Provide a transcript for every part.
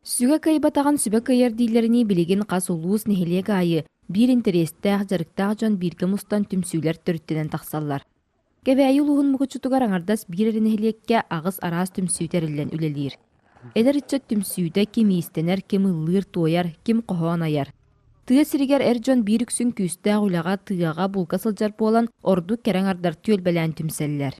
Сүгэ кыайбатаҕын сүбэ кыайар дииллэринии билигин хас улуус, нэһилиэк аайы биир интэриэстээх, дьарыктаах дьон бииргэ мустан түмсүүлэр төрүттэнэн тахсаллар. Кэбээйи улууһун Мукучутугар аҥардас биир эрэ нэһилиэккэ аҕыс араас түмсүү тэриллэн үлэлиир. Эдэр ыччат түмсүүтэ ким иистэнэр, ким ыллыыр-туойар, ким хоһоон айар. Тыа сиригэр эр дьон биир үксүн күүстээх үлэҕэ, тыаҕа, булка сылдьар буолан, ордук кэрэ аҥардар түөлбэлээн түмсэллэр.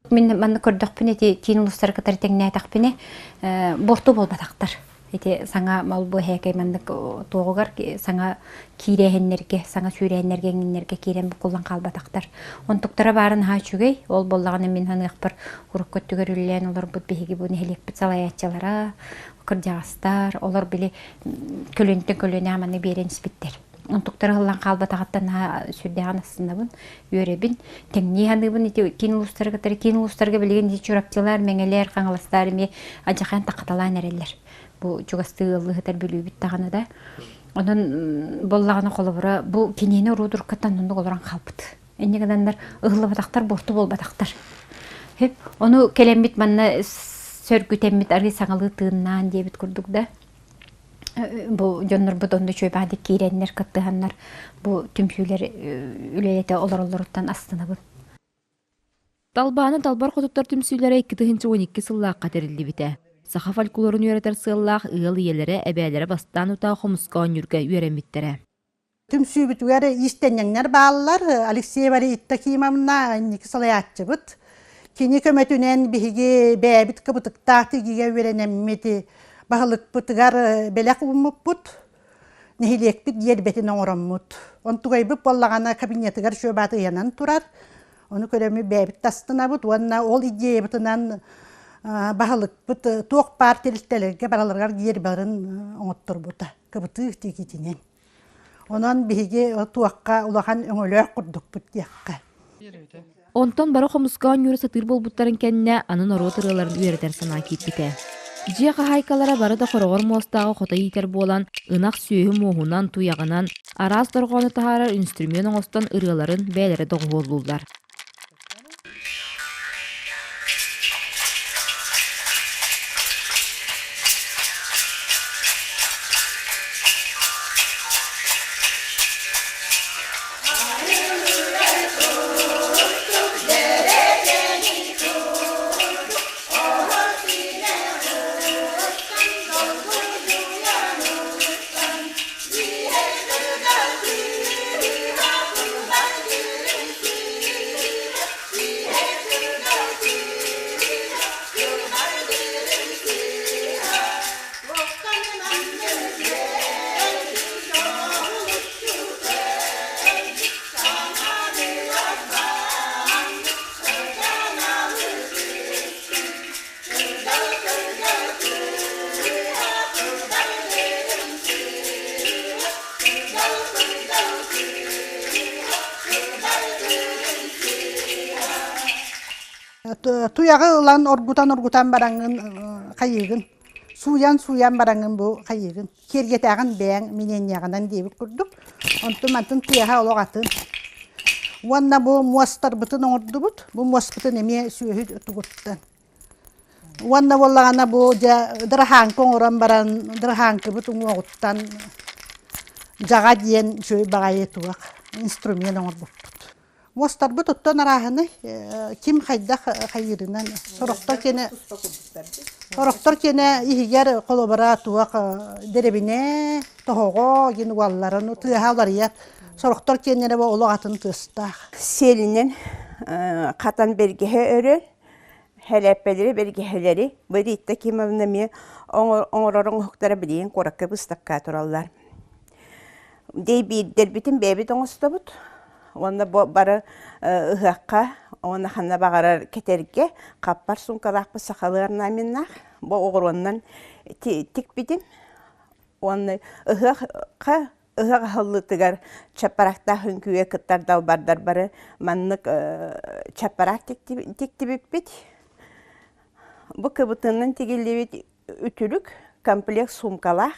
Мин манна көрдөхпүнэ ити киин улуустары кытары тэҥнээтэхпинэ буорту буолбатахтар. Ити саҥа мал-бу эһээкэй маннык туоҕугар саҥа киирээһиннэргэ, саҥа сүүрээннэргэ эҥиннэргэ киирэн буккуллан хаалбатахтар. Онтуктара баара наһаа үчүгэй. Ол буоллаҕына мин саныахпар урукку өттүгэр үлэлээн олорбут биһиги бу нэһилиэкпит салайааччылара, кырдьаҕастар, олор били көлүөнтэн көлүөнэ маны биэрэн испиттэр. Онтуктара ыһыллан хаалбатаҕыттан наһаа сүрдээҕин астынабын, үөрэбин. Тэҥнии саныыбын ити киин улуустары кытары киин улуустарга билигин ити Чурапчылар, Мэҥэлэр, Хаҥаластар эмиэ адьахайан таххаталаан эрэллэр. Бу чугастыы ыаллыы сытар Бүлүүбүт даҕаны да. Онон буоллаҕына холобура бу киниэни уруутуркаттан оннук олорон хаалбыт. Инньэ гынаннар ыһыллыбатахтар, буорту буолбатахтар. Хөп, ону кэлэммит манна сөргүтэммит арыы саҥалыы тыыннаан диэбит курдук да бу дьоннорбут онно үчүгэй киирэннэр, кыттыһаннар бу түмсүүлэр үлэлэтэ олороллоруттан астынабын. Талбааны Далбар хотуттар түмсүүлэрэ 2012 сыллаахха тэриллибитэ. Саха фольклорун үөрэтэр сыаллаах ыал ийэлэрэ, эбээлэрэ бастаан утаа хомуска оонньуурга үөрэммиттэрэ. Түмсүүбүтүгэр иистэнньэҥнэр бааллар. Алексеева Рита Кимовна инники салайааччыбыт. Кини көмөтүнэн биһиги бэйэбит кыбытыктаах тигиигэ үөрэнэммит, баһылыкпытыгар бэлэх ууммуппут, нэһилиэкпит гиэрбэтин оҥороммут. Онтугайбыт буоллаҕына кабинетыгар шөбаат ыйанан турар. Ону көрөммүт бэйэбит тастынабыт уонна ол идеябытынан баһылыкпыт туох баар тэрилтэлэргэ бараларыгар гиэрбэлэрин оҥотторбута кыбытыы тигиитинэн. Онон биһиги туохха улахан өҥөлөөх курдукпут диэххэ. Онтон бары хомуска оонньууру сатыыр буолбуттарын кэннэ аны норуот ырыаларын үөрэтэр санаа киирбитэ. Дьиэ хаһаайкалара бары да хороҕор муостааҕы хото иитэр буолан, ынах сүөһү муоһунан, туйаҕынан, араас дорҕоону таһаарар үнстрүмүөн оҥостон ырыаларын бэйэлэрэ доҕуһуоллууллар. Туйаҕы ылан оргутан-оргутан бараҥҥын хайыыгын, сууйан-сууйан бараҥҥын бу хайыыгын, киэргэтээҕин бэйэҥ миниэнньэҕинэн диэбит курдук. Онтун мантын тыаһа олох атын. Уонна бу муостарбытын оҥордубут. Бу муоспутун эмиэ сүөһү тугуттан. Уонна буоллаҕына бу дьэ дыраһааҥка оҥорон баран дыраһааҥкыбыт уҥуоҕуттан дьаҕа диэн үчүгэй баҕайы туох инструмент оҥорбуппут. Муостарбыт оттон арааһынай ким хайдах хайыырынан сорохтор киэнэ сорохтор киэнэ иһигэр холобура туох дэрэбинэ тоһоҕо диэн угалларын тыаһа уларыйар сорохтор киэннэрэ олох атын тыастаах. Сиэлинэн хатан бэргэһэ өрөр Һэлээппэлэри, бэргэһэлэри бу Рита Кимовна эмиэ оҥорор оҥоһуктара билигин куоракка быыстапка тураллар. Дэйбиирдэрбитин бэйэбит оҥостобут уонна бу бары ыһыахха уонна ханна баҕарар кэтэргэ хаппар суумкалаахпыт сахалыы орнаменнаах бу оҕуруоннан тикпитим уонна ыһыахха ыһыах аһыллыытыгар чаппарактаах үҥкүүгэ кыттар далбардар бары маннык чаппарак тиктибиппит. Бу кыбытынан тигиллибит үтүлүк комплект суумкалаах.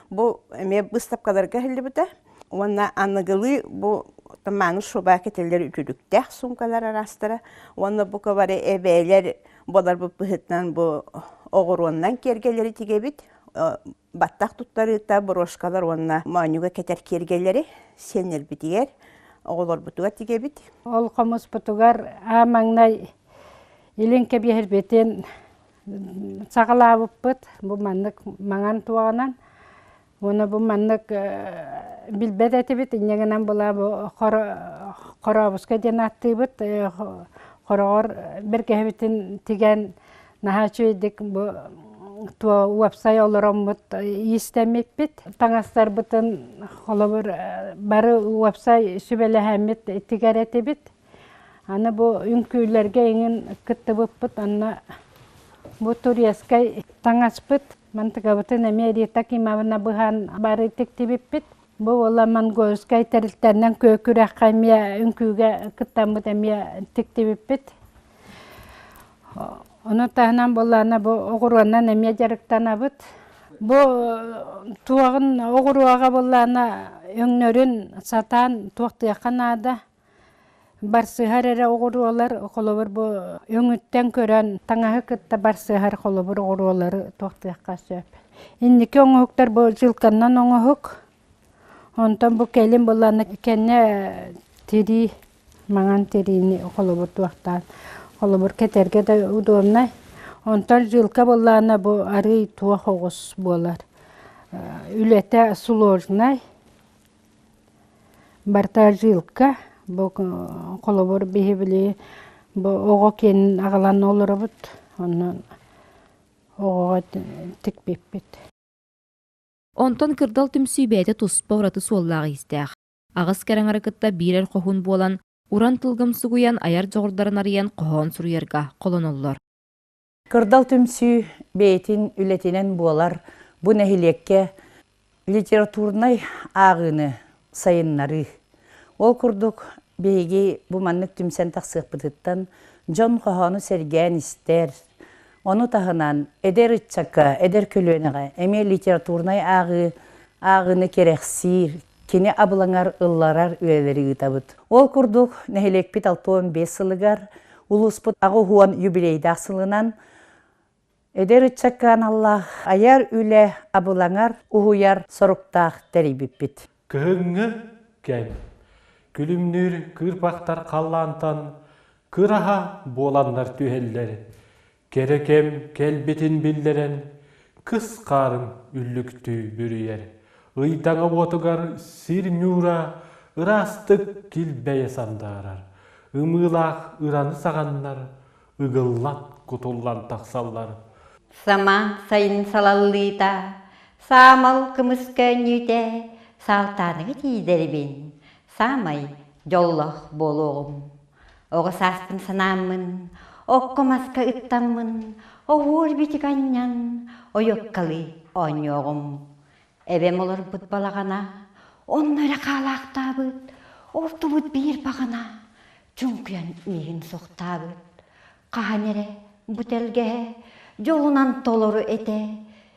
Бу эмиэ быыстапкаларга иһиллибитэ. Уонна аныгылыы бу мааны шуба кэтиллэр үтүлүктээх суумкалар араастара. Уонна бу бары эбээлэр буоларбыт быһыытынан бу оҕуруоннан киэргэлэри тигэбит. Баттах туттарыыта брошкалар уонна моонньуга кэтэр киэргэллэри сиэннэрбитигэр, оҕолорбутугар тигэбит. Ол хомуспутугар аа маҥнай илин кэбиһэрбитин саҕалаабыппыт. Бу маннык маҥан туоҕунан. Уонна бу маннык билбэт этибит. Инньэ гынан була бу хорообуска диэн ааттыыбыт. Хороҕор бэргэһэбитин тигэн наһаа үчүгэйдик бу туо уопсай олороммут иистэммиппит. Таҥастарбытын холобур бары уопсай сүбэлэһэммит тигэр этибит. Аны бу үҥкүүлэргэ иҥин кыттыбыппыт, онно бу турецкай таҥаспыт мантыкабытын эмиэ Рита Кимовна быһан бары тиктибиппит. Бу уола монгольскай тэрилтэнэн күрэххэ эмиэ үҥкүүгэ кыттаммыт эмиэ тиктибиппит. Ону таһынан буоллаҕына бу оҕуруонан эмиэ дьарыктанабыт. Бу туоҕун оҕуруоҕа буоллаҕына өҥнөрүн сатаан туохтуохха наада. Барсыһар эрэ оҕуруолар, холобур, бу өҥүттэн көрөн таҥаһы кытта барсыһар холобур оҕуруолары туохтуохха сөп. Инники оҥоһуктар бу жилканнан оҥоһук. Онтон бу кэлин былаана кэннэ тирии, маҥан тириини холобур туохтаан, холобур кэтэргэ да удобнай. Онтон жилка былаана бу арыый туох оҕус буолар. Үлэтэ сложнай. Барыта жилка, бу холобур биһи били бу оҕо киэнин аҕалан олоробут, онон оҕоҕо тикпиппит. Онтон Кырдал түмсүү бэйэтэ туспа ураты суоллаах-иистээх. Аҕыс кэрэҥэри кытта биир эр хоһуун буолан, уран тылгым сугуйан айар дьоҕурдарын арыйан хоһоон суруйарга холоноллор. Кырдал түмсүү бэйэтин үлэтинэн буолар бу нэһилиэккэ литературнай ааҕыыны сайыннарыы. Ол курдук биһиги бу маннык түмсэн тахсыахпытыттан дьон хоһоону сэргээн истэр, ону таһынан эдэр ыччакка, эдэр көлүөнэҕэ эмиэ литературнай ааҕыы ааҕыыны кэрэхсиир, кини абылаҥар ылларар үлэлэри ыытабыт. Ол курдук нэһилиэкпит 65 сылыгар улууспут 80 юбилейдаах сылынан эдэр ыччакка аналлаах айар үлэ абылаҥар уһуйар соруктаах тэрийбиппит. Кыһыҥҥы кэм. Күлүмнүүр кыырпахтар халлаантан кыраһа буоланнар түһэллэр. Кэрэ кэм кэлбитин биллэрэн, кыс хаарын үллүктүү бүрүйэр. Ыйдаҥа уотугар сир ньуура ыраастык килбэйэ сандаарар. Ымыылаах ыраны саҕаннар, ыгыллан кутуллан тахсаллар. Самаан сайын салаллыыта, саамал кымыс көөнньүүтэ, саалтааныгы тиийдэрибин, саамай дьоллоох буолуоҕум. Оҕо сааспын санааммын, окко-маска ыттаммын, оһуор битик анньан, ойуоккалыы оонньуоҕум. Эбэм олорбут балаҕана, онно эрэ хаалаахтаабыт, ортубут биир баҕана, чуҥкуйан миигин суохтаабыт. Хаһан эрэ бу тэлгэһэ дьолунан толору этэ,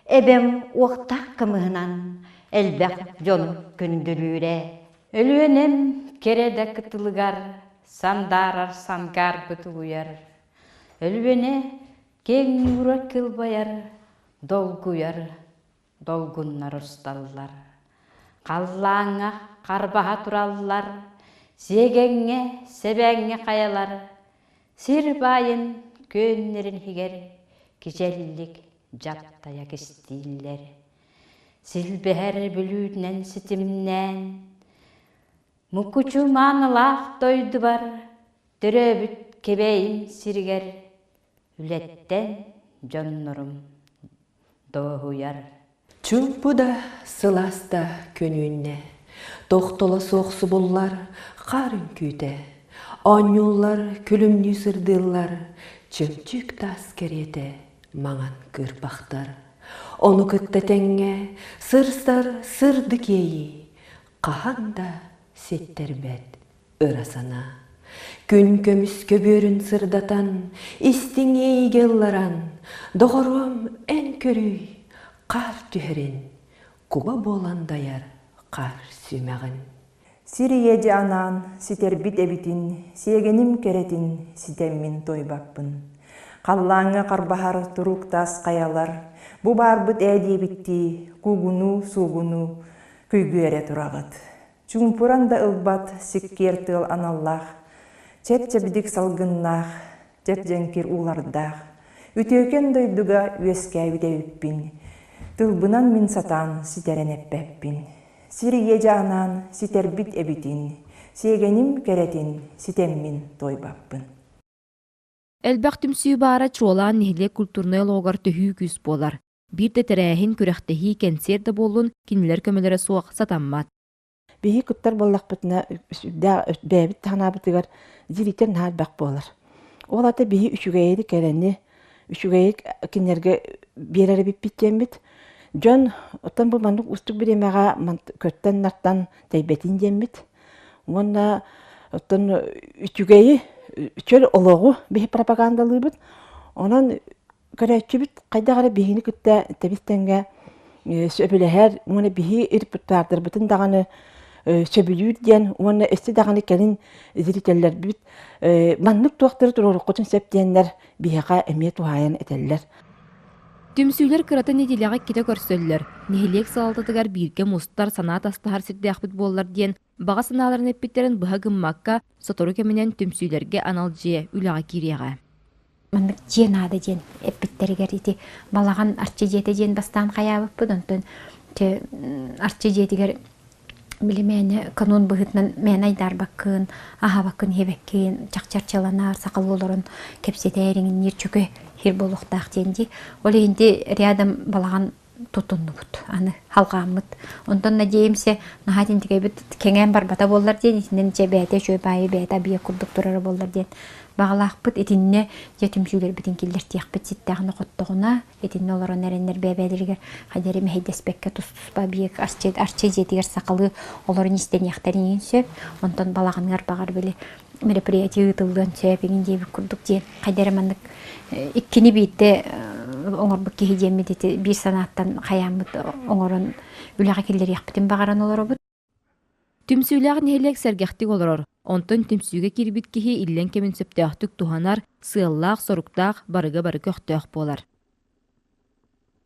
эбэм уохтаах кымыһынан элбэх дьону күндүлүүрэ. Өлүөнэм кэрэ да кытылыгар сандаарар сангаарбыт угуйар, Өлүөнэ киэҥ ньуура кылбайар, долгуйар, долгуннар усталлар. Халлааҥҥа харбаһа тураллар, сиэгэҥҥэ, сэбээҥҥэ хайалар, сир баайын күөннэрин иһигэр кичэллик дьаптайа кистииллэр. Силбэһэр бүлүүтүнэн ситимнээн, Мукучу маанылаах дойдубар, төрөөбүт Кэбээйим сиригэр үлэттэн дьоннорум дуоһуйар. Чуумпу да, сылаас да күн үүннэ. Тохтоло суох субуллар хаар үҥкүүтэ. Оонньууллар, күлүмнүү сырдыыллар, чөмчүүк таас кэриэтэ маҥан кыырпахтар. Ону кытта тэҥҥэ сырсар сырдык иэйии хаһан да ситтэрбэт ыра санаа. Күн көмүс көбүөрүн сырдатан, истиҥ иэйиигэ ылларан, доҕоруом эн көрүүй, хаар түһэрин, куба буолан дайар хаар сүмэҕин. Сир ийэ дьэ анаан ситэрбит эбитин, сиэгэним кэрэтин ситэммин туойбаппын. Халлааҥҥа харбаһар туруук таас хайалар, бу баарбыт ээ диэбиттии, куугунуу-суугунуу күйгүөрэ тураҕыт. Чуумпуран да ылбат сиккиэр тыал аналлаах, чэп-чэбдик салгыннаах, дьэп-дьэҥкир уулардаах, үтүөкэн дойдуга үөскээбит эбиппин, тылбынан мин сатаан ситэрэн эппэппин. Сир ийэ дьаанаан ситэрбит эбитин, сиэгэним кэрэтин ситэммин туойбаппын. Элбэх түмсүү баара чуолаан нэһилиэк культурнай олоҕугар төһүү күүс буолар. Биир да тэрээһин, күрэхтэһии, кэнсиэр да буоллун, кинилэр көмөлөрө суох сатаммат. Биһи кыттар буоллахпытына сүрдээх бэйэбит санаабытыгар зритель наһаа элбэх буолар. Ол ата биһи үчүгэйи кэрэни, үчүгэйи кинилэргэ биэрэр эбиппит диэммит. Дьон оттон бу маннык уустук бириэмэҕэ көттөн-нартан тэйбэтин диэммит. Уонна оттон үчүгэйи, чөл олоҕу биһи пропагандалыыбыт. Онон көрөөччүбүт хайдах эрэ биһини кытта тэбис-тэҥҥэ сөбүлэһэр уонна биһи репертуардарбытын даҕаны сөбүлүүр диэн уонна өссө даҕаны кэлин зрителлэрбит маннык туохтары туруоруккутун сөп диэннэр биһиэхэ эмиэ туһаайан этэллэр. Түмсүүлэр кырата нэдиэлэҕэ иккитэ көрсөллөр. Нэһилиэк салалтатыгар бииргэ мустар, санаа атастаһар сирдээхпит буоллар диэн баҕа санааларын эппиттэрин быһа гыммакка, сотору кэминэн түмсүүлэргэ анал дьиэ үлэҕэ киириэҕэ. Маннык дьиэ наада диэн эппиттэригэр ити балаҕан арчы дьиэтэ диэн бастаан хайаабыппыт, онтон арчы дьиэтигэр били мээнэ канон быһыытынан мээнэ айдаарбаккын, аһаабаккын, иһэбэккин, чахчарчаланар, сахалыы олорон кэпсэтэр иҥинниир чөкө хир буолуохтаах диэн дии. Ол иһин ити рядом балаҕан тутуннубут, аны халҕааммыт. Онтон надеемся, наһаа тинтигэйбит кэҥээн барбата буоллар диэн, итинэн дьэ бэйэтэ үчүгэй баайы бэйэтэ объект курдук турара буоллар диэн баҕалаахпыт. Итиннэ дьэ түмсүүлэрбитин киллэртиэхпит ситтэҕинэ хоттоҕуна, итиннэ олорон эрэннэр бэйэ-бэйэлэригэр хайда эрэ мэһэйдэспэккэ тус-туспа объект арчы, арчы дьиэтигэр сахалыы олорон истэниэхтэрин сөп. Онтон балаҕаныгар баҕар били мероприятие ыытыллыан сөп иҥин диэбит курдук диэн хайда эрэ маннык иккини биирдэ оҥорбут киһи диэммит ити биир санааттан хайааммыт оҥорон үлэҕэ киллэриэхпитин баҕаран олоробут. Түмсүүлээх нэһилиэк сэргэхтик олорор, онтон түмсүүгэ киирбит киһи иллэҥ кэмин сөптөөхтүк туһанар, сыаллаах-соруктаах, барыга бары көхтөөх буолар.